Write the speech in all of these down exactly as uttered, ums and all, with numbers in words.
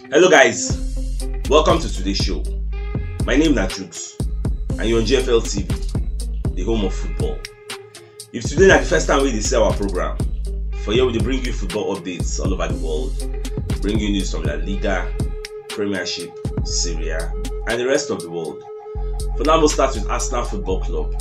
Hello guys, welcome to today's show. My name na Chuks and you're on G F L T V, the home of football. If today na the first time we dey see our program, for here we dey bring you football updates all over the world, bring you news from La Liga, Premiership, Serie A, and the rest of the world. For now, we'll start with Arsenal Football Club.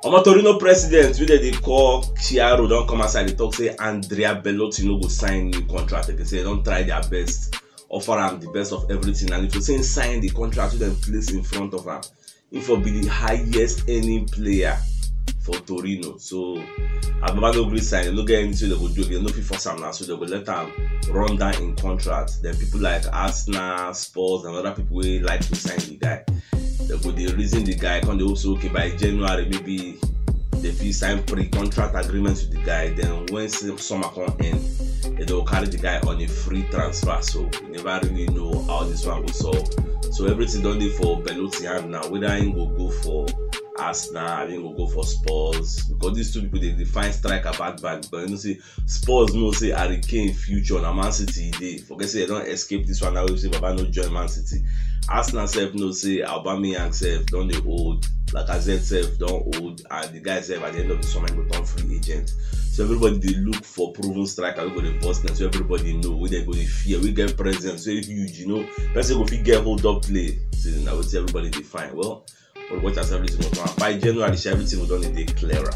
Omo, Torino president wey dem dey call Chiaro don come outside dey talk say Andrea Belotti no go sign new contract again. Say dem don try their best, offer am the best of everything, and if you say sign the contract wey dem place in front of am, he for be the highest earning player for Torino. So Ababa no gree sign, dem no get anything dem go do again, dem no fit force am now, so dem go let am run down in contract. Then people like Arsenal, Spurs, and other people wey like to sign the guy, dem go dey reason the guy, come dey hope say okay, by January maybe dem fit sign pre-contract agreement with the guy. Then when summer come end, dem go carry the guy on a free transfer. So we never really know how this one go solve. So everything don dey for Belotti hand now, whether he go go for Arsenal, he go go for Spurs, because these two people dey define striker bad bad. Because you know say Spurs know say Harry Kane future na Man City e dey. Forget say dem don escape this one now wey say Baba no join Man City. Arsenal sef know say Aubameyang sef don dey old, Lacazette sef don old, and the guy sef at the end of the summer go turn free agent. So everybody dey look for proven striker wey go dey burst net, so everybody know, wey dem go dey fear, wey get presence, wey huge, you know, person go fit get hold up play. So na wetin everybody dey find. Well, but watch as everything go come. By January, sha, everything go don dey clearer.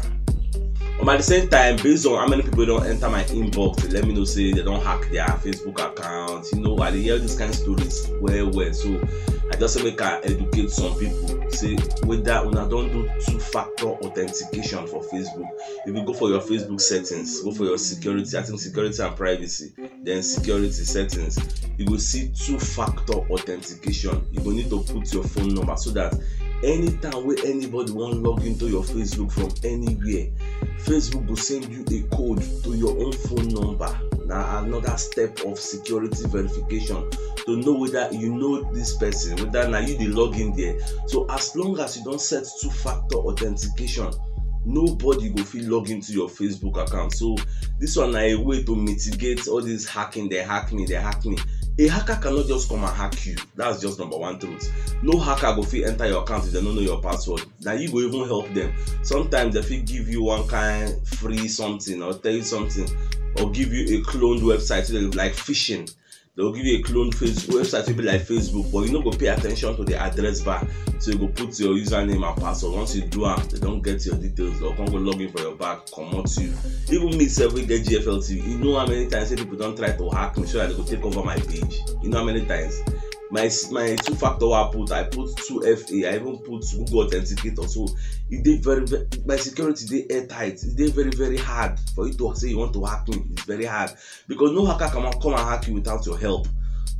Um, at the same time, based on how many people don enter my inbox to let me know say dem don hack their Facebook account, you know, I dey hear these kind of stories well well. So I just say make I educate some people say whether una don do two-factor authentication for Facebook. If you go for your Facebook settings, go for your security, I think security and privacy, then security settings, you go see two-factor authentication. You go need to put your phone number so that anytime wey anybody wan log into your Facebook from anywhere, Facebook go send you a code to your own phone number. Na another step of security verification to know whether you know this person, whether na you dey log in there. So as long as you don set two-factor authentication, nobody go fit log into your Facebook account. So this one na a way to mitigate all this hacking. Dem hack me, dem hack me. A hacker cannot just come and hack you. That's just number one truth. No hacker go fit enter your account if dem no know your password. Na you go even help dem. Sometimes dem fit give you one kind free something or tell you something, or give you a cloned website, so dem like phishing. Dem go give you a clone face website wey be like Facebook, but you no go pay attention to the address bar. So you go put your username and password. Once you do am, dem don get your details. Dem go come go log in for your bag, comot you. Even me sef wey get G F L T V, you know how many times say people don try to hack me so that dem go take over my page. You know how many times? My s- my two-factor wey I put, I put two F A, I even put Google Authenticator. So e dey very, very, my security dey airtight. E dey very, very hard for you to say you want to hack me. It's very hard because no hacker can come and hack you without your help.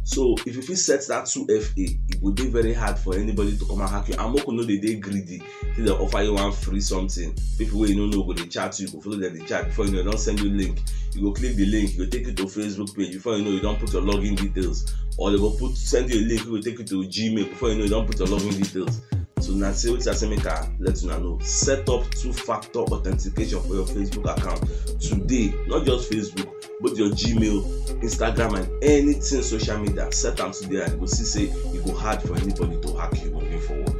So if you fit set that two F A, e go dey very hard for anybody to come and hack you. And make we no dey dey greedy till dem offer you one free something. People wey you no know go dey chat you, go follow dem dey chat. Before you know, dem don send you link. You go click the link, e go take you to Facebook page. Before you know, you don put your login details, or dem go put send you a link wey go take you to Gmail. Before you know, you don put your login details. So na say wetin I say make I let una know. Set up two-factor authentication for your Facebook account today. Not just Facebook, both your Gmail, Instagram, and anything social media. Set am today, and you go see say e go hard for anybody to hack you moving forward.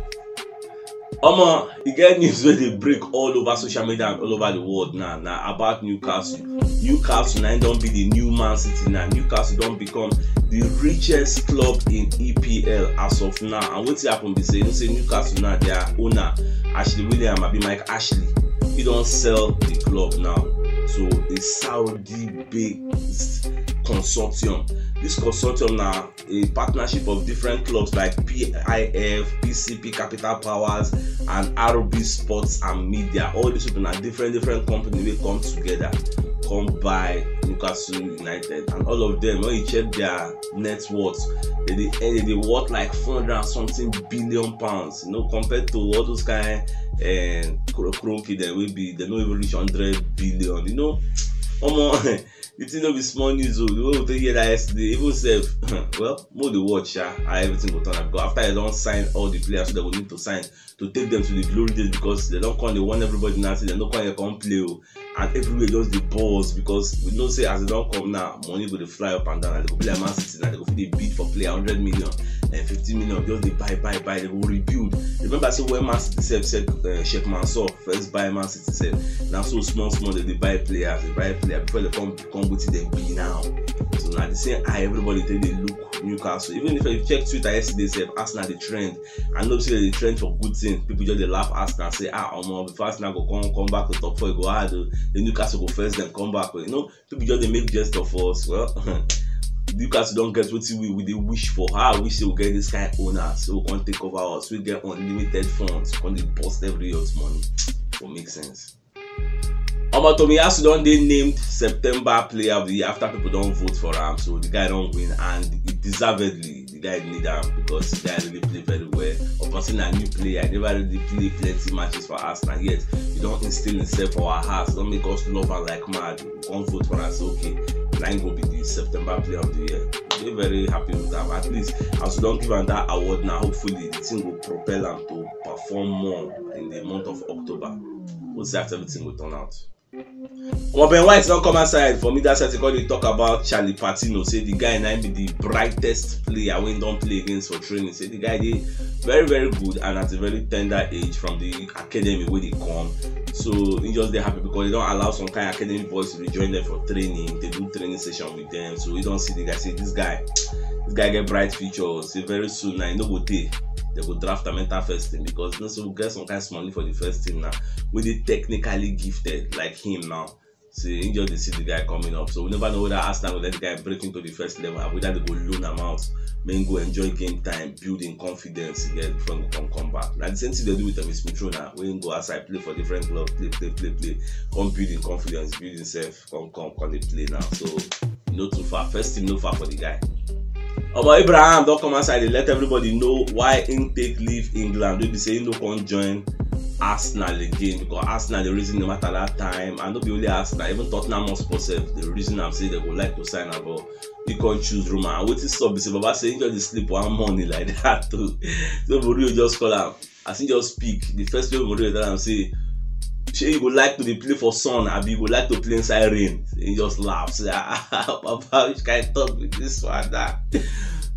Omo, e get news wey dey break all over social media and all over the world now. Na about Newcastle. Newcastle na im don be the new Man City now. Newcastle don become the richest club in E P L as of now. And wetin happen be say, you know say Newcastle now, their owner, Ashley William, abi Mike Ashley, he don sell the club now to a Saudi-based consortium. This consortium na a partnership of different clubs like P I F, P C P, Capital Powers, and R B Sports and Media. All these people na different, different company wey come together, come buy Newcastle United. And all of them, when you check their net worth, they dey, eh, they dey worth like four hundred and something billion pounds. You know, compared to all those kind, eh, kro-, kronky dem wey be, dem no even reach hundred billion. You know, Omo, the thing no be small news o. The way we take hear that yesterday, even sef, well, make we dey watch sha, how everything go turn out. Because after dem don sign all the players wey dem go need to sign to take them to the glory days, because dem don come dey warn everybody now say dem no come here come play o. And everywhere just dey buzz, because we know say as dem don come now, money go dey fly up and down. And dem go be like Man City now, dem go fit dey bid for player hundred million and fifty million, just dey buy, buy, buy, dem go rebuild. Remember say when Man City sef, sef, uh, Sheikh Mansour first buy Man City sef, na so small small dem dey buy players, dey buy player before dem come become wetin dem be now. So na the same eye everybody take dey look Newcastle. Even if you check Twitter yesterday sef, Arsenal dey trend. I know say dem dey trend for good things. People just dey laugh Arsenal, say, "Ah, omo, before Arsenal go come, come back to top four, e go hard o. The Newcastle go first, then come back o." You know, people just dey make jest of us. Well, Newcastle don get wetin we, we dey wish for. How I wish say we get this kind owner, so we come take over us. We get unlimited funds, come dey burst every youth money. Go make sense. Omo, Tomiyasu don dey named September Player of the Year after people don vote for am. So the guy don win, and e deservedly. The guy need am because the guy really play very well. Of course, na new player, e never really play plenty matches for Arsenal yet. E don instill himself for our hearts, don make us love am like mad. We come vote for am, say, "Okay, na him go be the September Player of the Year." Dey very happy with am. At least as we don give am that award now, hopefully the thing go propel am to perform more in the month of October. We'll see how everything go turn out. Well, Ben White don come outside for media side to come dey talk about Charlie Patino. Say the guy na him be the brightest player wey don play against for training. Say the guy dey very, very good and at a very tender age from the academy wey dey come. So he just dey happy because they don allow some kind academy boys to dey join them for training. They do training session with them. So he don see the guy, say, "This guy, this guy get bright future." Say very soon now, e no go tey, dem go draft am enter first team, because you know say we get some kind small for the first team now, wey dey technically gifted like him now. Say he just dey see the guy coming up. So we never know whether Arsenal go let the guy break into the first eleven, or whether they go loan am out, make him go enjoy game time, build him confidence again before he go come, come back. Na the same thing they do with Thomas Mitro now, wey him go outside, play for different club, play, play, play, play, come build him confidence, build himself, come, come, come dey play now. So e no too far. First team no far for the guy. Omo, Abraham don come outside, dey let everybody know why him take leave England. Wey be say he no come join Arsenal again, because Arsenal dey reason no matter that time, and no be only Arsenal, even Tottenham Hotspur sef dey reason am say they go like to sign am, but he come choose Roma. And wetin sup be say Baba say he just dey sleep one morning like that too. So Mourinho just call am. As he just speak, the first thing Mourinho tell am say, "Shey you go like to dey play for sun, abi you go like to play inside rain?" He just laugh, say, "Ah, Papa, which kind talk be this one now?"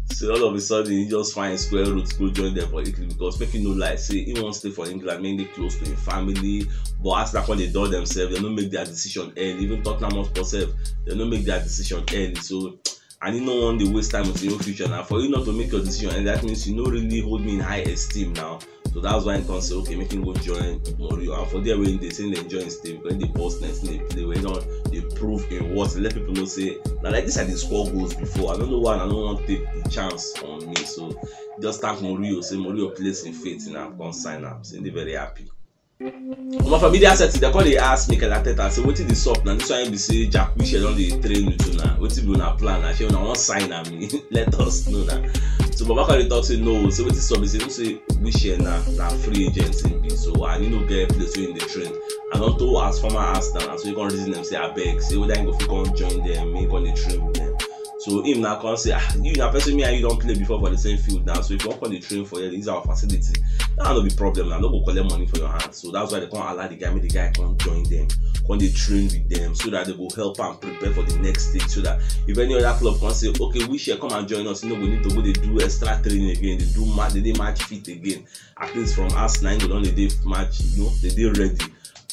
So all of a sudden, he just find square root, go join them for Italy, because make you no lie, say he wan stay for England, make dey close to him family. But Arsenal come dey dull themselves, they no make their decision early. Even Tottenham Hotspur sef, they no make their decision early. So and he no wan dey waste time with your future now. For you not to make your decision, and that means you no really hold me in high esteem now. So that's why I come say, "Okay, make him go join Mourinho." And for there, when they say they join stay, when they boss next, they play, when don't they prove in what, let people know say, "Now like this, I dey score goals before. I don't know why I don't want to take the chance on me." So just thank Mourinho, say Mourinho place in faith in am, come sign am. Say they very happy. Omo, for media setting, they call, they ask Mikel Arteta, say, "Wetin dey sup now?" This one be say Jack Wilshere don dey train with una. Wetin be una plan now? Shey una wan sign am? Let us know now. So Baba come dey talk say no. Say wetin sup be say, no, say Wilshere na, na free agent him be. So and he no get place wey he dey train. And unto as former Arsenal, and so he come reason them say, "Abeg, say whether he go fit come join them, make he come dey train with them." So him now come say, "Ah, you na person me and you don play before for the same field now. So if you wan come dey train for here, use our facility. That no be problem now. No go collect money for your hand." So that's why they come allow the guy, make the guy come join them, come dey train with them, so that they go help am prepare for the next stage. So that if any other club come say, "Okay, Wilshere, come and join us," you no go need to go dey do extra training again, dey do ma-, dey dey match fit again. At least from Arsenal, he go don dey dey match, you know, dey dey ready.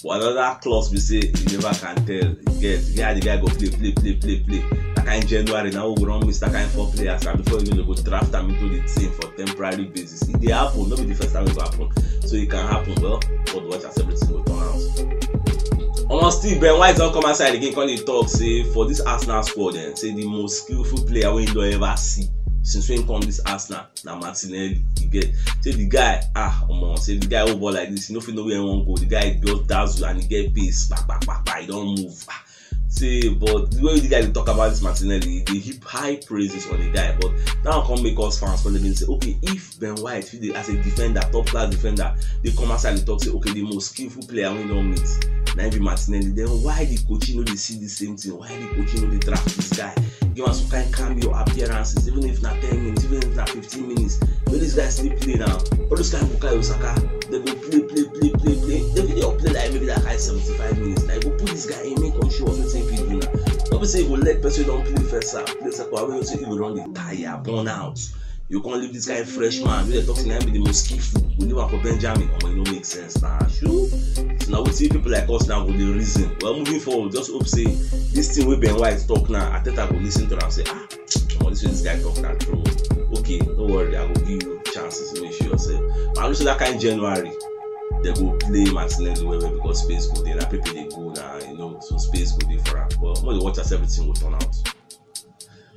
But another clause be say you never can tell. You get, yeah, the guy go play, play, play, play, play. That kind January now, we go don miss that kind four players, and before you know, they go draft am into the team for temporary basis. It dey happen, no be the first time it go happen. So it can happen. Well, God watch as everything go turn out. Omo, still Ben White don come outside again, come dey talk say for this Arsenal squad, eh, say the most skillful player wey he don ever see since when he come this Arsenal na Martinelli. You get, say the guy, ah, omo, say the guy who ball like this, you no fit know where he wan go. The guy just dazzle and he get pace, pa, pa, pa, pa, he don move. Ah, Say, but the way the guy dey talk about this Martinelli, they heap high praises on the guy. But now come make us fans come dey say, okay, if Ben White fit dey, as a defender, top class defender, dey come outside dey talk say, okay, the most skillful player we don meet, na him be Martinelli. Then why the coach no dey see the same thing? Why the coach no dey draft this guy? Give am some kind cameo appearances, even if na ten minutes, even if na fifteen minutes. Make this guy still play now. All those kind of Bukayo Saka, they go play, play, play, play, play. They fit dey play like maybe that kind seventy-five minutes. Like, go put this guy in, make him show us wetin he fit do now. No be say you go let person don play first half, play second half, wey you say you go don dey tire, burn out. You can't leave this guy freshman. You dey talk say na him be the most skillful. We leave am for Benjamin. Omo, e no make sense na. Sure. So now we see people like us now go dey reason. Well, moving forward, just hope say this thing wey Ben White talk now, Arteta go listen to am say, ah, omo, this way this guy talk na true. Okay, no worry, I go give you chances. Make sure yourself. But I know say that kind January, they go play Martinelli well well because space go dey. Na Pepe dey go now, you know, so space go dey for am. But when you watch as everything go turn out.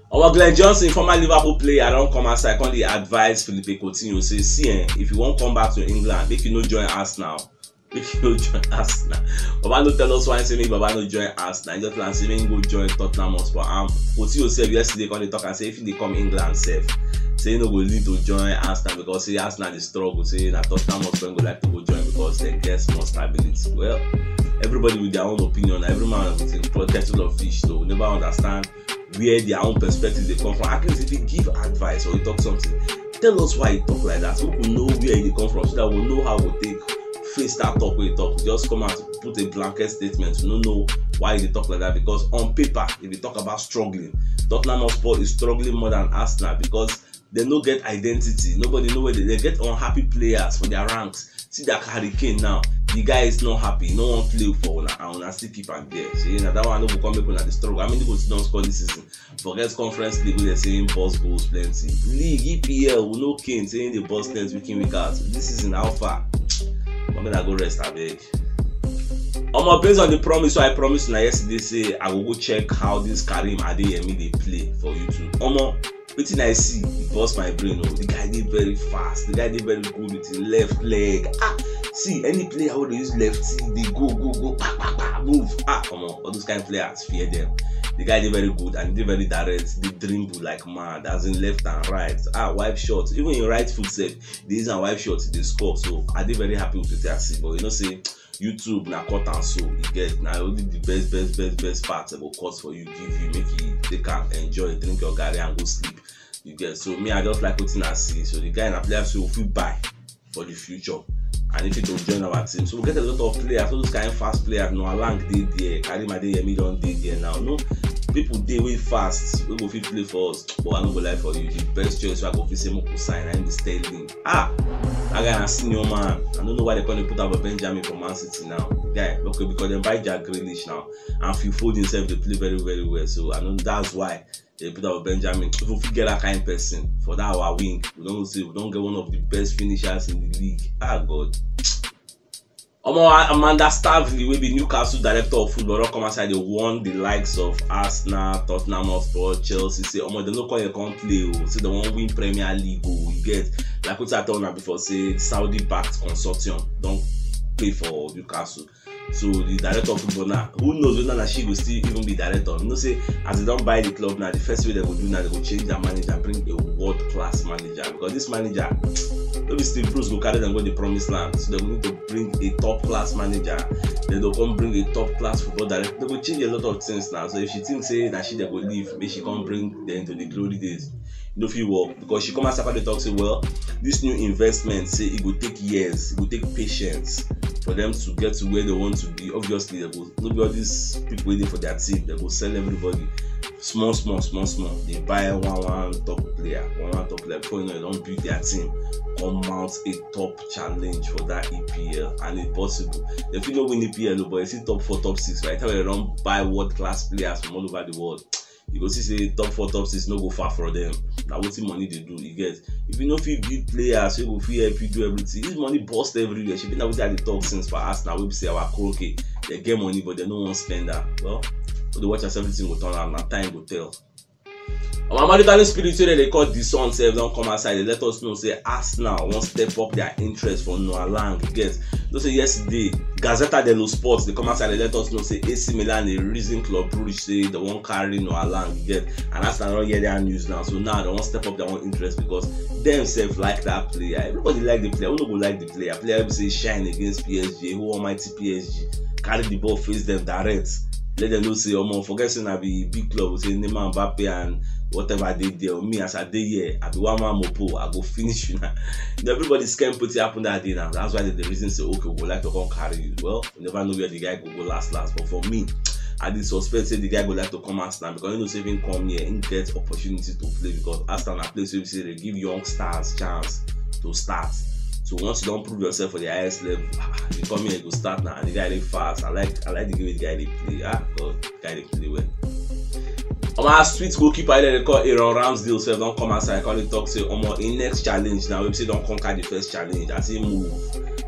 Our Glenn Johnson, former Liverpool player, don come outside, come dey advise Philippe Coutinho say, see, eh, if you wan come back to England, make you no join Arsenal. Make you no join Arsenal. Baba no tell us why say make Baba no join Arsenal. He just plan say make he go join Tottenham Hotspur. And Coutinho sef yesterday come dey talk and say if he dey come England sef, say he no go lead to join Arsenal because say Arsenal dey struggle. Say na Tottenham Hotspur he go like to go join because they get more stability. Well, everybody with their own opinion. Every man with him kettle of fish. So we never understand where their own perspective dey come from. At least if you give advice or you talk something, tell us why you talk like that. So we know where you come from so that we know how we take face that talk wey you talk. Just come out, put a blanket statement. We no know why you talk like that because on paper, if you talk about struggling, Tottenham Hotspur is struggling more than Arsenal because they no get identity. Nobody know where they, they get unhappy players for their ranks. See that Harry Kane now. The guy is not happy. No one play for una and una still keep am there. So, you know, that one no go come make una dey struggle. How many goals don score this season? Forget Conference League, wey dey say him boss goals plenty. League, E P L, we know Kane say him dey boss things week in, week out. This season, how far? But make I go rest, abeg. Omo, based on the promise wey I promise una yesterday, say I go go check how this Karim Adeyemi dey play for YouTube. Omo, wetin I see, e burst my brain o. The guy dey very fast. The guy dey very good with him left leg. Ah, see, any player wey dey use lefty, dey go, go, go, pa, pa, pa, move. Ah, omo, all those kind of players, fear them. The guy dey very good and dey very direct. Dey dribble like mad, as in left and right. Ah, wipe shot. Even him right foot sef, dey use am wipe shot, dey score. So I dey very happy with wetin I see. But you know say YouTube na cut and sew. You get, na only the best, best, best, best part dem go cut for you, give you, make you take am, enjoy, drink your garri and go sleep. You get, so me, I just like wetin I see. So the guy na player wey we fit buy for the future. And if he to join our team, so we get a lot of players, all those kind of fast players. Noah Lang dey there, Karim Adeyemi don dey there now. No, people dey wey fast, wey go fit play for us. But I no go lie for you, the best choice wey I go fit say make we sign na him be Sterling. Ah, that guy na senior man. I don't know why they come dey put am for Benjamin for Man City now. Guy, okay, because dem buy Jack Grealish now, and Phil Foden sef dey play very, very well. So I know that's why they put am for Benjamin. If we fit get that kind of person for that our wing, we don say we don get one of the best finishers in the league. Ah, God. Omo, Amanda Staveley, wey be Newcastle director of football, don come outside dey warn the likes of Arsenal, Tottenham Hotspur, Chelsea, say, omo, dem no come here come play o, say dem wan win Premier League o. You get, like wetin I tell una before, say Saudi-backed consortium don pay for Newcastle. So the director of football now, who knows whether na she go still even be director. You know say as they don buy the club now, the first way they go do now, they go change their manager, bring a world class manager, because this manager, no be Steve Bruce go carry them go the promised land. So they go need to bring a top class manager. Then they'll come bring a top class football director. They go change a lot of things now. So if she think say na she they go leave, make she come bring them to the glory days. No fit work, because she come outside come dey talk say, well, this new investment, say e go take years, e go take patience for them to get to where they want to be. Obviously, they go, no be all these people wey dey for their team, they go sell everybody small, small, small, small. They buy one, one top player, one, one top player. Before you know, they don build their team, come mount a top challenge for that E P L, and it's possible. They fit no win E P L o, but you see top four, top six, right? How they don buy world class players from all over the world. You go see say top four, top six no go far for them. Na wetin money dey do, you get. If you no fit build players wey go fit help you do everything, this money burst everywhere. Shebi na wetin I dey talk since for Arsenal, wey be say our Kroenke, they get money but they no wan spend am. Well, we dey watch as everything go turn out, na time go tell. Our American spirit wey dem dey call The Sun sef don come outside, dey let us know say Arsenal wan step up their interest for Noah Lang. You get, You know say yesterday, Gazzetta dello Sport dey come outside dey let us know say A C Milan dey reason Club Brugge say dem wan carry Noah Lang, you get, and Arsenal don hear their news now. So now dem wan step up their own interest because dem sef like that player. Everybody like the player. Who no go like the player? Player wey be say shine against P S G, who almighty P S G, carry the ball, face dem direct, let dem know say, omo, forget say na be big club, say Neymar, Mbappe and whatever dey there. Me, as I dey here, I be one man mopo, I go finish you now. You know, everybody scared wetin happen that day now. That's why dem dey reason say, okay, we go like to come carry you. Well, you never know where the guy go go last last. But for me, I dey suspect say the guy go like to come Arsenal because you know say if he come here, he get opportunity to play because Arsenal na place wey be say dey give young stars chance to start. So once you don prove yourself for the highest level, ah, you come here, you go start now. And the guy dey fast. I like, I like the way the guy dey play. Ah, God, the guy dey play well. Omo, our sweet goalkeeper wey dem dey call Aaron Ramsdale sef don come outside, come dey talk say, omo, him next challenge now, wey be say don conquer the first challenge as he move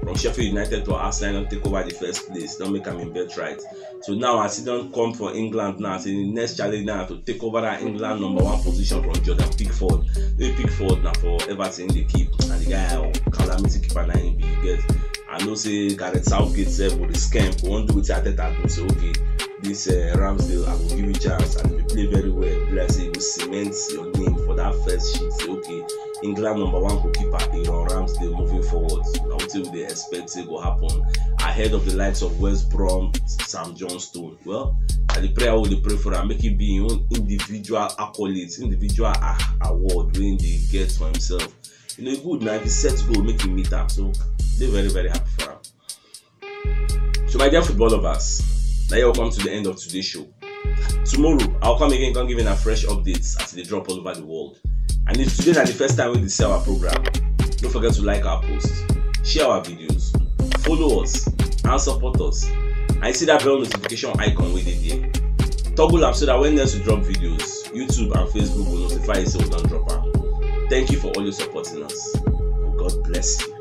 from Sheffield United to Arsenal, don take over the first place, don make am him birthright. So now, as he don come for England now, say the next challenge now to take over that England number one position from Jordan Pickford. Wey Pickford na for Everton dey keep, and the guy, oh, calamity keeper na him be, you get. I know say Gareth Southgate sef go dey scam, go wan do wetin Arteta do, say, okay, this, uh, Ramsdale, I go give you chance, and if you play very well, be like say you go cement your name for that first sheet. Say, okay, England number one goalkeeper, Aaron Ramsdale, moving forward. Na wetin we dey expect say go happen ahead of the likes of West Brom, Sam Johnstone. Well, na the prayer we dey pray for am, make it be him own individual accolades, individual, ah, award wey he dey get for himself. You know, e good na if he set goal, make him meet am. So, dey very, very happy for am. So, my dear football lovers, na here we come to the end of today's show. Tomorrow, I'll come again, come give you a fresh updates as they drop all over the world. And if today na the first time wey you see our program, don't forget to like our posts, share our videos, follow us, and support us. And you see that bell notification icon wey dey there. Toggle am so that when next we drop videos, YouTube and Facebook go notify you say we don drop am. Thank you for always supporting us. God bless you.